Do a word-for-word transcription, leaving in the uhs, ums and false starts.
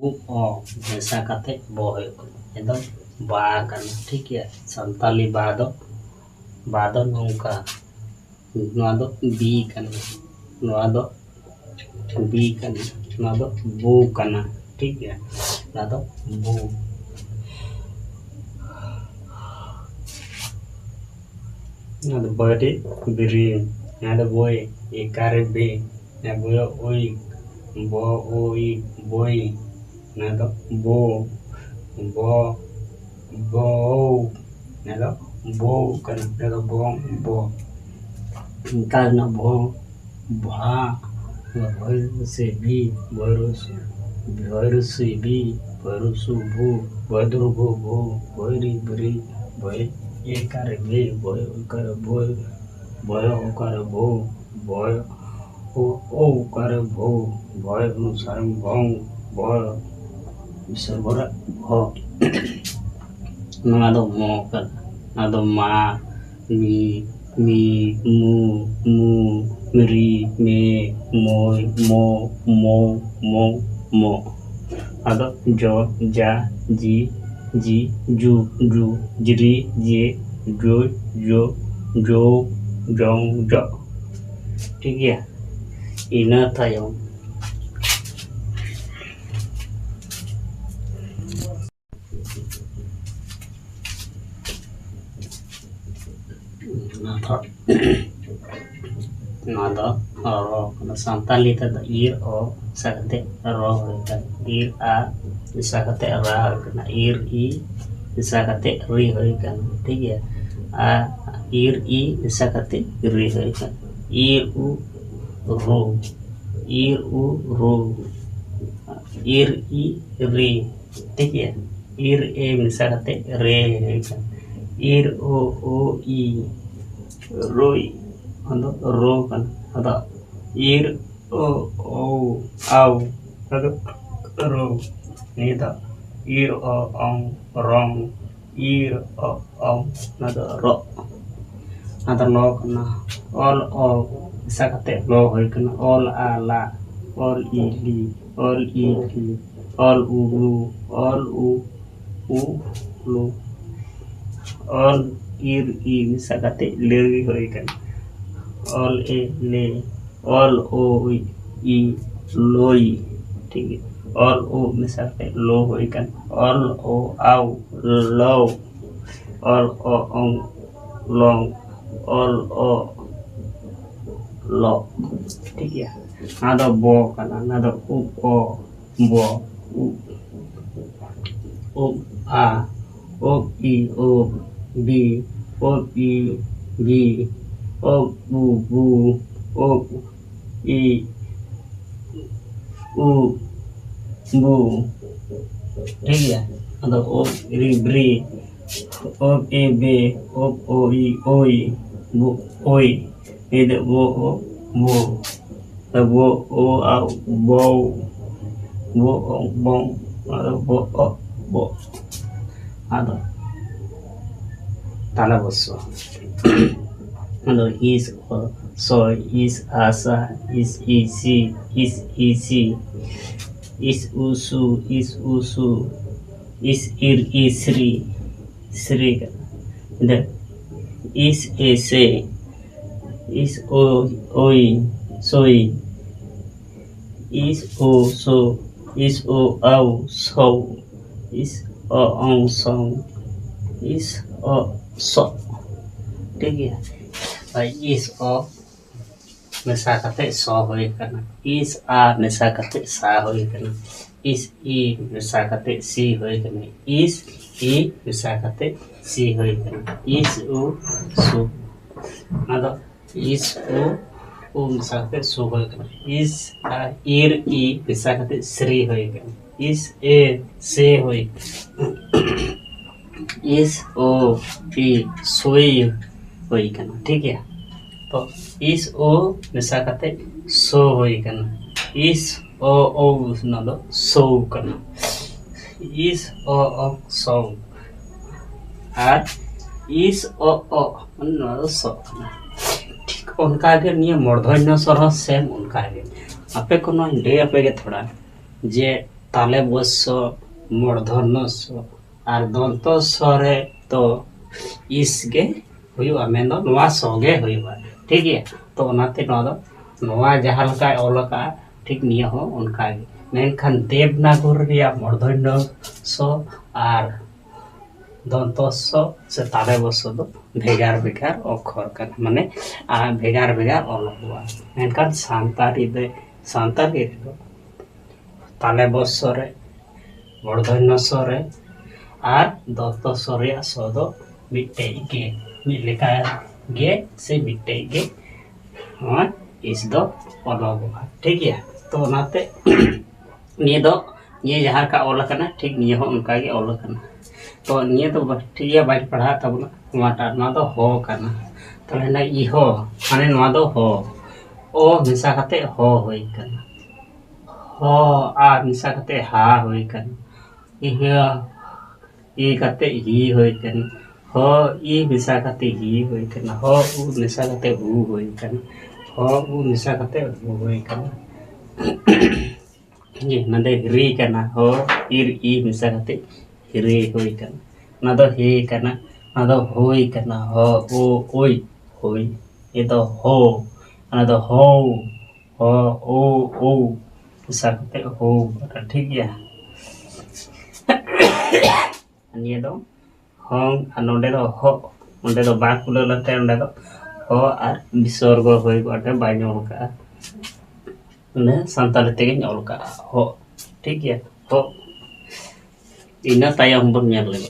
ᱚ ᱢᱮᱥᱟ ᱠᱟᱛᱮ ᱵᱚ ᱦᱩᱭᱩᱜ ᱠᱟᱱᱟ᱾ ᱮᱠᱫᱚᱢ ᱵᱟ ᱠᱟᱱᱟ, ᱴᱷᱤᱠ ᱜᱮᱭᱟ᱾ ᱥᱟᱱᱛᱟᱞᱤ ᱵᱟ ᱫᱚ, ᱵᱟ ᱫᱚ ᱱᱚᱝᱠᱟ, ᱱᱚᱣᱟ ᱫᱚ ᱵᱤ ᱠᱟᱱᱟ, ᱱᱚᱣᱟ ᱫᱚ ᱵᱤ ᱠᱟᱱᱟ, ᱱᱚᱣᱟ ᱫᱚ ᱵᱩ ᱠᱟᱱᱟ, ᱴᱷᱤᱠ ᱜᱮᱭᱟ᱾ ᱱᱚᱣᱟ ᱫᱚ ᱵᱩ᱾ ᱱᱚᱣᱟ ᱫᱚ ᱵᱟᱹᱨᱤ ᱵᱤᱨᱤ, ᱱᱚᱣᱟ ᱫᱚ ᱵᱳᱭ, ᱮᱠᱟᱨᱮ ᱵᱮ, ᱱᱚᱣᱟ ᱵᱳᱭ ᱳᱭ, ᱵᱚ ᱳᱭ, ᱵᱳᱭ, ᱱᱚᱣᱟ ᱫᱚ ᱵᱳ, ᱵᱚ, ᱵᱳ, ᱱᱚᱣᱟ ᱫᱚ ᱵᱳ ᱠᱟᱱᱟ, ᱱᱚᱣᱟ ᱫᱚ ᱵᱚ, ᱵᱚ᱾ ᱚᱱᱠᱟ ᱨᱮᱱᱟᱜ ᱵᱚ, ᱵᱷᱟ, ᱵᱷᱚᱭ ᱥᱮ ᱵᱤ, ᱵᱷᱚᱭᱨᱩᱥ, ᱵᱷᱚᱭᱨᱩᱥᱤ ᱵᱤ, ᱵᱷᱚᱭᱨᱩᱥᱩ ᱵᱷᱩ, ᱵᱷᱚᱭᱫᱩᱨᱵᱷᱩ ᱵᱷᱩ, ᱵᱷᱚᱭᱨᱤ ᱵᱨᱤ, ᱵᱷᱚᱭ ᱮᱠᱟᱨᱮ ᱵᱮ, ᱵᱷᱚᱭ ᱚᱠᱟᱨᱮ ᱵᱷᱚᱭ, ᱵᱷᱚᱭ ᱚᱠᱟᱨᱮ ᱵᱷᱚ, ᱵᱷᱚᱭ ᱳ, ᱳ ᱚᱠᱟᱨᱮ ᱵᱷᱚ, ᱵᱷᱚᱭ ᱚᱱᱩᱥᱟᱨ ᱵᱷᱚᱝ, ᱵᱷᱚᱭ ᱵᱤᱥᱚᱨᱜᱚ ᱨᱮ ᱵᱷᱚ᱾ ᱱᱚᱣᱟ ᱫᱚ ᱢᱚ ᱠᱟᱱᱟ᱾ ᱱᱚᱣᱟ ᱫᱚ ᱢᱟ, ᱢᱤ, ᱢᱤ, ᱢᱩ, ᱢᱩ, ᱢᱨᱤ, ᱢᱮ, ᱢᱚᱭ, ᱢᱚ, ᱢᱚ, ᱢᱚ, ᱢᱚ᱾ ᱟᱫᱚ ᱡᱚ, ᱡᱟ, ᱡᱤ, ᱡᱤ, ᱡᱩ, ᱡᱩ, ᱡᱨᱤ, ᱡᱮ, ᱡᱳᱭ, ᱡᱳ, ᱡᱳ, ᱡᱚᱝ, ᱡᱚ᱾ ᱴᱷᱤᱠ ᱜᱮᱭᱟ᱾ ᱤᱱᱟᱹ ᱛᱟᱭᱚᱢ ᱱᱚᱣᱟ ᱫᱚ, ᱱᱚᱣᱟ ᱫᱚ ᱨᱚ ᱠᱟᱱᱟ᱾ ᱥᱟᱱᱛᱟᱞᱤ ᱛᱮᱫᱚ ᱤᱨ ᱚ ᱢᱮᱥᱟ ᱠᱟᱛᱮ ᱨᱚ ᱦᱩᱭ ᱠᱟᱱᱟ, ᱤᱨ ᱟ ᱢᱮᱥᱟ ᱠᱟᱛᱮ ᱨᱟ ᱦᱩᱭ ᱠᱟᱱᱟ, ᱤᱨ ᱤ ᱢᱮᱥᱟ ᱠᱟᱛᱮ ᱨᱤ ᱦᱩᱭ ᱠᱟᱱᱟ, ᱴᱷᱤᱠ ᱜᱮᱭᱟ᱾ ᱟ, ᱤᱨ ᱤ ᱢᱮᱥᱟ ᱠᱟᱛᱮ ᱨᱤ ᱦᱩᱭ ᱠᱟᱱᱟ, ᱤᱨ ᱩ ᱨᱩ, ᱤᱨ ᱩ ᱨᱩ, ᱤᱨ ᱤ ᱨᱤ, ᱴᱷᱤᱠ ᱜᱮᱭᱟ᱾ ᱤᱨ ᱮ ᱢᱮᱥᱟ ᱠᱟᱛᱮ ᱨᱮ ᱦᱩᱭ ᱠᱟᱱᱟ, ᱤᱨ ᱳ ᱳ ᱤ, ᱨᱳᱭ, ᱟᱫᱚ ᱨᱳ ᱠᱟᱱᱟ, ᱟᱫᱚ ᱤᱨ ᱳ ᱳ ᱟᱣ, ᱟᱫᱚ ᱨᱳ᱾ ᱱᱤᱭᱟᱹ ᱫᱚ ᱤᱨ ᱳ ᱚᱝ, ᱨᱚᱝ, ᱤᱨ ᱳ ᱚᱝ, ᱚᱱᱟ ᱫᱚ ᱨᱚᱜ᱾ ᱟᱫᱚ ᱞᱚ ᱠᱟᱱᱟ, ᱚᱞ ᱚ ᱢᱮᱥᱟ ᱠᱟᱛᱮ ᱞᱚ ᱦᱩᱭ ᱠᱟᱱᱟ, ᱚᱞ ᱟ ᱞᱟ, ᱚᱞ ᱤ ᱞᱤ, ᱚᱞ ᱤ ᱞᱤ, ᱚᱞ ᱩ ᱞᱩ, ᱚᱞ ᱩ ᱩ ᱞᱩ, ᱚᱞ ᱤᱨ ᱤ ᱢᱮᱥᱟ ᱠᱟᱛᱮ ᱞᱟᱹᱭ ᱦᱩᱭ ᱠᱟᱱᱟ, ᱚᱞ ᱮ ᱞᱮ, ᱚᱞ ᱳ ᱤ ᱞᱳᱭ, ᱴᱷᱤᱠ ᱜᱮᱭᱟ, ᱚᱞ ᱳ ᱢᱮᱥᱟ ᱠᱟᱛᱮ ᱞᱳ ᱦᱩᱭ ᱠᱟᱱᱟ, ᱚᱞ ᱳ ᱟᱣ ᱞᱚᱣ, ᱚᱞ ᱚ ᱚᱝ ᱞᱚᱝ, ᱚᱞ ᱚ ᱞᱚ, ᱴᱷᱤᱠ ᱜᱮᱭᱟ᱾ ᱱᱚᱣᱟ ᱫᱚ ᱵᱚ ᱠᱟᱱᱟ, ᱱᱚᱣᱟ ᱫᱚ ᱩᱵ ᱚ ᱵᱚ, ᱩᱵ, ᱩᱵ ᱟ, ᱩᱵ ᱤ ᱩᱵ, ᱵᱤ, ᱩᱵ ᱤ ᱵᱤ, ᱩᱵ ᱩ ᱵᱩ, ᱩᱵ ᱤ ᱩ ᱵᱩ, ᱴᱷᱤᱠ ᱜᱮᱭᱟ᱾ ᱟᱫᱚ ᱩᱵ ᱨᱤ ᱵᱨᱤ, ᱩᱵ ᱤ ᱵᱤ, ᱩᱵ ᱳ ᱤ ᱳᱭ, ᱵᱩ ᱳᱭ, ᱤᱫ ᱵᱚ ᱳ ᱵᱚ, ᱵᱚ ᱳ ᱟ ᱵᱚ, ᱵᱚ ᱳ ᱵᱚ, ᱟᱫᱚ ᱵᱚ ᱳ ᱵᱚ, ᱟᱫᱚ ᱛᱟᱞᱟ ᱵᱚᱥᱚ, ᱟᱫᱚ ᱤᱥ ᱳ ᱥᱚᱭ, ᱤᱥ ᱟ ᱥᱟ, ᱤᱥ ᱤ ᱥᱤ, ᱤᱥ ᱤ ᱥᱤ, ᱤᱥ ᱩ ᱥᱩ, ᱤᱥ ᱩ ᱥᱩ, ᱤᱥ ᱤᱨ ᱤ ᱥᱨᱤ, ᱥᱨᱤ ᱠᱟᱱᱟ᱾ ᱫᱮ, ᱤᱥ ᱮ ᱥᱮ, ᱤᱥ ᱳ ᱳᱭ, ᱥᱳᱭ, ᱤᱥ ᱳ ᱥᱳ, ᱤᱥ ᱳ ᱟᱣ ᱥᱚᱣ, ᱤᱥ ᱚ ᱚᱝ ᱥᱚᱝ, ᱤᱥ ᱚ ᱥᱚ, ᱴᱷᱤᱠ ᱜᱮᱭᱟ᱾ ᱟᱨ ᱤᱥ ᱚ ᱢᱮᱥᱟ ᱠᱟᱛᱮ ᱥᱚ ᱦᱩᱭ ᱠᱟᱱᱟ, ᱤᱥ ᱟ ᱢᱮᱥᱟ ᱠᱟᱛᱮ ᱥᱟ ᱦᱩᱭ ᱠᱟᱱᱟ, ᱤᱥ ᱤ ᱢᱮᱥᱟ ᱠᱟᱛᱮ ᱥᱤ ᱦᱩᱭ ᱠᱟᱱᱟ, ᱤᱥ ᱤ ᱢᱮᱥᱟ ᱠᱟᱛᱮ ᱥᱤ ᱦᱩᱭ ᱠᱟᱱᱟ, ᱤᱥ ᱩ ᱥᱩ, ᱚᱱᱟ ᱫᱚ ᱤᱥ ᱩ ᱩ ᱢᱮᱥᱟ ᱠᱟᱛᱮ ᱥᱩ ᱦᱩᱭ ᱠᱟᱱᱟ, ᱤᱥ ᱟ ᱤᱨ ᱤ ᱢᱮᱥᱟ ᱠᱟᱛᱮ ᱥᱨᱤ ᱦᱩᱭ ᱠᱟᱱᱟ, ᱤᱥ ᱮ ᱥᱮ ᱦᱩᱭ ᱠᱟᱱᱟ, ᱤᱥ ᱳ ᱯᱤ ᱥᱩᱭ ᱦᱩᱭ ᱠᱟᱱᱟ, ᱴᱷᱤᱠ ᱜᱮᱭᱟ᱾ ᱛᱚ ᱤᱥ ᱳ ᱢᱮᱥᱟ ᱠᱟᱛᱮ ᱥᱳ ᱦᱩᱭ ᱠᱟᱱᱟ, ᱤᱥ ᱚ ᱳ, ᱱᱚᱣᱟ ᱫᱚ ᱥᱳᱣ ᱠᱟᱱᱟ, ᱤᱥ ᱚ ᱚ ᱥᱳᱣ, ᱟᱨ ᱤᱥ ᱚ ᱚ, ᱱᱚᱣᱟ ᱫᱚ ᱥᱚ ᱠᱟᱱᱟ᱾ ᱴᱷᱤᱠ ᱚᱱᱠᱟ ᱜᱮ ᱱᱤᱭᱟᱹ ᱢᱩᱨᱫᱷᱚᱱᱭᱚ ᱥᱚᱨ ᱦᱚᱸ ᱥᱮᱢ ᱚᱱᱠᱟ ᱜᱮ᱾ ᱟᱯᱮ ᱠᱚ ᱱᱚᱣᱟᱧ ᱞᱟᱹᱭ ᱟᱯᱮ ᱜᱮ ᱛᱷᱚᱲᱟ, ᱡᱮ ᱛᱟᱞᱮᱵᱚᱥᱥᱚ, ᱢᱩᱨᱫᱷᱚᱱᱭᱚ ᱥᱚ ᱟᱨ ᱫᱚᱱᱛᱚ ᱥᱚ ᱨᱮ ᱫᱚ ᱤᱥ ᱜᱮ ᱦᱩᱭᱩᱜᱼᱟ, ᱢᱮᱱᱫᱚ ᱱᱚᱣᱟ ᱥᱚ ᱜᱮ ᱦᱩᱭᱩᱜᱼᱟ᱾ ᱴᱷᱤᱠ ᱜᱮᱭᱟ, ᱛᱚ ᱚᱱᱟᱛᱮ ᱱᱚᱣᱟ ᱫᱚ, ᱱᱚᱣᱟ ᱡᱟᱦᱟᱸ ᱞᱮᱠᱟᱭ ᱚᱞ ᱟᱠᱟᱫᱼᱟ, ᱴᱷᱤᱠ ᱱᱤᱭᱟᱹ ᱦᱚᱸ ᱚᱱᱠᱟ ᱜᱮ᱾ ᱢᱮᱱᱠᱷᱟᱱ ᱫᱮᱵᱽᱱᱟᱜᱚᱨᱤ ᱨᱮᱭᱟᱜ ᱢᱩᱨᱫᱷᱚᱱᱭᱚ ᱥᱚ ᱟᱨ ᱫᱚᱱᱛᱚ ᱥᱚ ᱥᱮ ᱛᱟᱞᱮᱵᱚᱥᱥᱚ ᱫᱚ ᱵᱷᱮᱜᱟᱨ ᱵᱷᱮᱜᱟᱨ ᱚᱠᱠᱷᱚᱨ ᱠᱟᱱᱟ, ᱢᱟᱱᱮ ᱟᱨ ᱵᱷᱮᱜᱟᱨ ᱵᱷᱮᱜᱟᱨ ᱚᱞᱚᱜᱚᱜᱼᱟ᱾ ᱢᱮᱱᱠᱷᱟᱱ ᱥᱟᱱᱛᱟᱲᱤ ᱨᱮ, ᱥᱟᱱᱛᱟᱲᱤ ᱨᱮᱫᱚ ᱛᱟᱞᱮᱵᱚᱥᱥᱚ ᱨᱮ, ᱢᱩᱨᱫᱷᱚᱱᱭᱚ ᱥᱚ ᱨᱮ ᱟᱨ ᱫᱚᱱᱛᱚ ᱥᱚ ᱨᱮᱭᱟᱜ ᱥᱚ ᱫᱚ ᱢᱤᱫᱴᱮᱡ ᱜᱮ, ᱢᱤᱫ ᱞᱮᱠᱟ ᱜᱮ ᱥᱮ ᱢᱤᱫᱴᱮᱡ ᱜᱮ ᱱᱚᱣᱟ ᱤᱥ ᱫᱚ ᱚᱞᱚᱜᱚᱜᱼᱟ᱾ ᱴᱷᱤᱠ ᱜᱮᱭᱟ, ᱛᱚ ᱚᱱᱟᱛᱮ ᱱᱤᱭᱟᱹ ᱫᱚ, ᱱᱤᱭᱟᱹ ᱡᱟᱦᱟᱸ ᱞᱮᱠᱟ ᱚᱞ ᱟᱠᱟᱱᱟ, ᱴᱷᱤᱠ ᱱᱤᱭᱟᱹ ᱦᱚᱸ ᱚᱱᱠᱟ ᱜᱮ ᱚᱞ ᱟᱠᱟᱱᱟ᱾ ᱛᱚ ᱱᱤᱭᱟᱹ ᱫᱚ ᱵᱟ-, ᱴᱷᱤᱠ ᱜᱮᱭᱟ, ᱵᱟᱹᱧ ᱯᱟᱲᱦᱟᱣ ᱛᱟᱵᱚᱱᱟ ᱱᱚᱣᱟᱴᱟᱜ, ᱱᱚᱣᱟ ᱫᱚ ᱦᱚ ᱠᱟᱱᱟ᱾ ᱛᱟᱦᱚᱞᱮ ᱱᱟ ᱤᱦᱚ, ᱢᱟᱱᱮ ᱱᱚᱣᱟ ᱫᱚ ᱦᱚ, ᱚ ᱢᱮᱥᱟ ᱠᱟᱛᱮ ᱦᱚ ᱦᱩᱭ ᱠᱟᱱᱟ, ᱦᱚ ᱟ ᱢᱮᱥᱟ ᱠᱟᱛᱮ ᱦᱟ ᱦᱩᱭ ᱠᱟᱱᱟ, ᱤᱦᱟᱹ ᱤ ᱠᱟᱛᱮ ᱦᱤ ᱦᱩᱭ ᱠᱟᱱᱟ, ᱦᱚ ᱤ ᱢᱮᱥᱟ ᱠᱟᱛᱮ ᱦᱤ ᱦᱩᱭ ᱠᱟᱱᱟ, ᱦᱚ ᱩ ᱢᱮᱥᱟ ᱠᱟᱛᱮ ᱦᱩ ᱦᱩᱭ ᱠᱟᱱᱟ, ᱦᱚ ᱩ ᱢᱮᱥᱟ ᱠᱟᱛᱮ ᱦᱩ ᱦᱩᱭ ᱠᱟᱱᱟ᱾ ᱤᱭᱟᱹ, ᱱᱚᱰᱮ ᱦᱤᱨᱤ ᱠᱟᱱᱟ, ᱦᱚ ᱤᱨ ᱤ ᱢᱮᱥᱟ ᱠᱟᱛᱮ ᱦᱤᱨᱤ ᱦᱩᱭ ᱠᱟᱱᱟ᱾ ᱚᱱᱟ ᱫᱚ ᱦᱮ ᱠᱟᱱᱟ, ᱚᱱᱟ ᱫᱚ ᱦᱩᱭ ᱠᱟᱱᱟ, ᱦᱚ ᱳ ᱳᱭ ᱦᱩᱭ᱾ ᱱᱤᱭᱟᱹ ᱫᱚ ᱦᱚ, ᱚᱱᱟ ᱫᱚ ᱦᱚ, ᱦᱚ ᱳ ᱳ ᱢᱮᱥᱟ ᱠᱟᱛᱮ ᱦᱚ᱾ ᱴᱷᱤᱠ ᱜᱮᱭᱟ, ᱱᱤᱭᱟᱹ ᱫᱚ ᱦᱚᱝ, ᱟᱨ ᱱᱚᱰᱮ ᱫᱚ ᱦᱚ, ᱱᱚᱰᱮ ᱫᱚ ᱵᱟᱝ ᱠᱷᱩᱞᱟᱹᱣ ᱞᱮᱱ ᱛᱟᱭᱟ, ᱱᱚᱰᱮ ᱫᱚ ᱦᱚ ᱟᱨ ᱵᱤᱥᱚᱨᱜᱚ ᱦᱩᱭ ᱠᱚᱜᱼᱟ, ᱱᱚᱰᱮ ᱵᱟᱭ ᱧᱟᱢ ᱠᱟᱜᱼᱟ᱾ ᱚᱱᱟ ᱥᱟᱱᱛᱟᱲᱤ ᱛᱮᱜᱮᱧ ᱚᱞ ᱠᱟᱜᱼᱟ, ᱦᱚ᱾ ᱴᱷᱤᱠ ᱜᱮᱭᱟ, ᱦᱚ᱾ ᱤᱱᱟᱹ ᱛᱟᱭᱚᱢ ᱵᱚᱱ ᱧᱮᱞ ᱞᱮᱜᱮ,